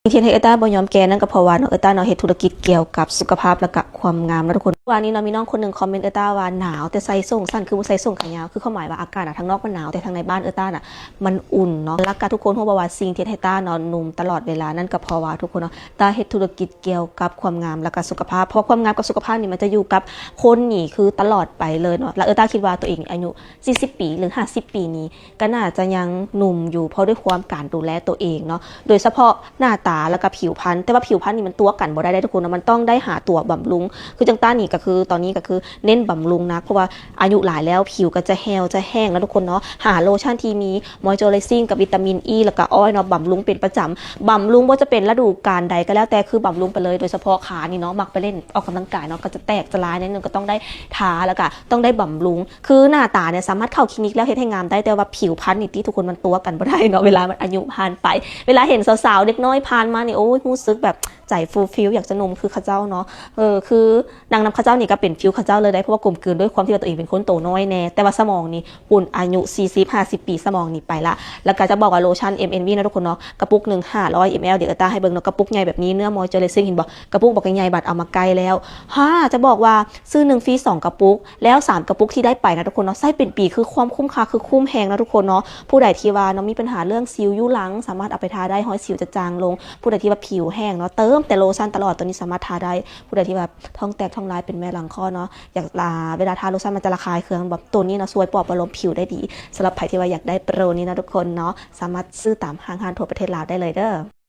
ທີ່ເຮັດໃຫ້ເອື້ອຍຕ້າບໍ່ຍອມແກ່ນັ້ນກໍເພາະວ່າເນາະ ເອື້ອຍຕ້າເນາະເຮັດທຸລະກິດກ່ຽວກັບສຸຂະພາບ ແລ້ວກະຄວາມງາມເນາະທຸກຄົນ. ວ່ານີ້ເນາະ ມີນ້ອງຄົນໜຶ່ງຄອມເມັນເອື້ອຍຕ້າວ່າ ໜາວແຕ່ໃສ່ສົ້ງ ຊັ້ນຄືບໍ່ໃສ່ສົ້ງຂາຍາວ ຄືຄວາມໝາຍວ່າອາກາດນະ ທາງນອກມັນໜາວ ແຕ່ທາງໃນບ້ານເອື້ອຍຕ້ານະມັນອຸ່ນເນາະ. ແລ້ວກະທຸກຄົນຮູ້ບໍ່ວ່າສິ່ງທີ່ເຮັດໃຫ້ຕ້າເນາະໜຸ່ມຕະຫຼອດເວລານັ້ນກໍເພາະວ່າທຸກຄົນເນາະ ຕ້າເຮັດທຸລະກິດກ່ຽວກັບຄວາມງາມ ແລ້ວກະສຸຂະພາບ. ເພາະຄວາມງາມກັບສຸຂະພາບນີ້ມັນຈະຢູ່ກັບຄົນນີ້ຄືຕະຫຼອດໄປເລີຍເນາະ. ແລ້ວເອື້ອຍຕ້າຄິດວ່າຕົວເອງອາຍຸສີ່ສິບປີ ຫຼື ຫ້າສິບປີນີ້ ກໍໜ້າຈະຍັງໜຸ່ມຢູ່ ເພາະດ້ວຍຄວາມການດູແລຕົວເອງເນາະ ໂດຍສະເພາະໜ້າຕາ ແລ້ວກໍຜິວພັນ. ແຕ່ວ່າຜິວພັນນີ້ມັນຕົວະກັນບໍ່ໄດ້ເດ້ທຸກຄົນເນາະ ມັນຕ້ອງໄດ້ຫາຕົວບຳລຸງ. ຄືຈັ່ງຕ້ານີ້ກໍຄື ຕອນນີ້ກໍຄືເນັ້ນບຳລຸງໜັກ ເພາະວ່າອາຍຸຫຼາຍແລ້ວ ຜິວກໍຈະແຫ້ວຈະແຫ້ງເນາະທຸກຄົນເນາະ. ຫາໂລຊັນທີ່ມີ moisturizing ກັບວິຕາມິນອີ ແລ້ວກໍອອຍເນາະ ບຳລຸງເປັນປະຈຳ. ບຳລຸງບໍ່ວ່າຈະເປັນລະດູການໃດກໍແລ້ວແຕ່ ຄືບຳລຸງໄປເລີຍ. ໂດຍສະເພາະຂານີ້ເນາະ ມັກໄປເລ່ນອອກກຳລັງກາຍເນາະ ກໍຈະແຕກຈະລາຍໜ້ອຍໜຶ່ງ ກໍຕ້ອງໄດ້ທາ ແລ້ວກໍຕ້ອງໄດ້ບຳລຸງ. ຄືໜ້າຕາເນຍສາມາດເຂົ້າຄລີນິກແລ້ວເຮັດໃຫ້ງາມໄດ້ ແຕ່ວ່າຜິວພັນນີ້ຕິທຸກຄົນ ມັນຕົວະກັນບໍ່ໄດ້ເນາະ ເວລາມັນອາຍຸຜ່ານໄປ. ເວລາເຫັນສາວໆເດັກນ້ອຍຜ່ານມານີ້ ໂອ້ຍ ຮູ້ສຶກແບບໃຈຟູຟິວ ຢາກຈະໜຸ່ມຄືເຂົາເຈົ້າເນາະ. ເອີ ຄືນັ່ງນຳເຂົາເຈົ້ານີ້ກໍເປັນຟິວເຂົາເຈົ້າເລີຍໄດ໋ ເພາະວ່າກົມກືນດ້ວຍຄວາມທີ່ວ່າຕົວເອງເປັນຄົນໂຕນ້ອຍແດ່ ແຕ່ວ່າສະໝອງນີ້ ຄົນອາຍຸສີ່ສິບ ຫ້າສິບປີ ສະໝອງນີ້ໄປລະ. ແລ້ວກໍຈະບອກວ່າໂລຊັນ MNV ເນາະທຸກຄົນເນາະ ກະປຸກໜຶ່ງ ຫ້າຮ້ອຍ ml ເດ ເອື້ອຍຕ້າໃຫ້ເບິ່ງເນາະ ກະປຸກໃຫຍ່ແບບນີ້ ເນື້ອ moisturizing ເຫັນບໍ່ ກະປຸກບັກໃຫຍ່ ບັດເອົາມາໃກ້ແລ້ວ ຫາ ຈະບອກວ່າຊື້ໜຶ່ງຟຣີສອງກະປຸກ ແລ້ວສາມກະປຸກທີ່ໄດ້ໄປນະທຸກຄົນເນາະ ໃຊ້ເປັນປີ ຄືຄວາມຄຸ້ມຄ່າ ຄືຄຸ້ມແຮງເນາະທຸກຄົນເນາະ. ຜູ້ໃດທີ່ວ່າເນາະ ມີບັນຫາເລື່ອງສິວຢູ່ຫຼັງ ສາມາດເອົາໄປທາໄດ້ ຮອຍສິວຈະຈາງລົງ. ຜູ້ໃດທີ່ວ່າຜິວແຫ້ງເນາະ ເຕີມແຕ່ໂລຊັນຕະຫຼອດ ໂຕນີ້ສາມາດທາໄດ້. ຜູ້ໃດທີ່ວ່າທ້ອງແຕກທ້ອງລາຍ ເປັນແມ່ຫຼັງຄອດເນາະ ຢາກ ອ່າ ເວລາທາໂລຊັນມັນຈະລະຄາຍເຄືອງ ແບບໂຕນີ້ເນາະ ຊ່ວຍປອບປະໂລມຜິວໄດ້ດີ. ສຳລັບໃຜທີ່ວ່າຢາກໄດ້ໂປຣນີ້ເນາະທຸກຄົນເນາະ ສາມາດຊື້ຕາມຫ້າງຮ້ານທົ່ວປະເທດລາວໄດ້ເລີຍເດີ.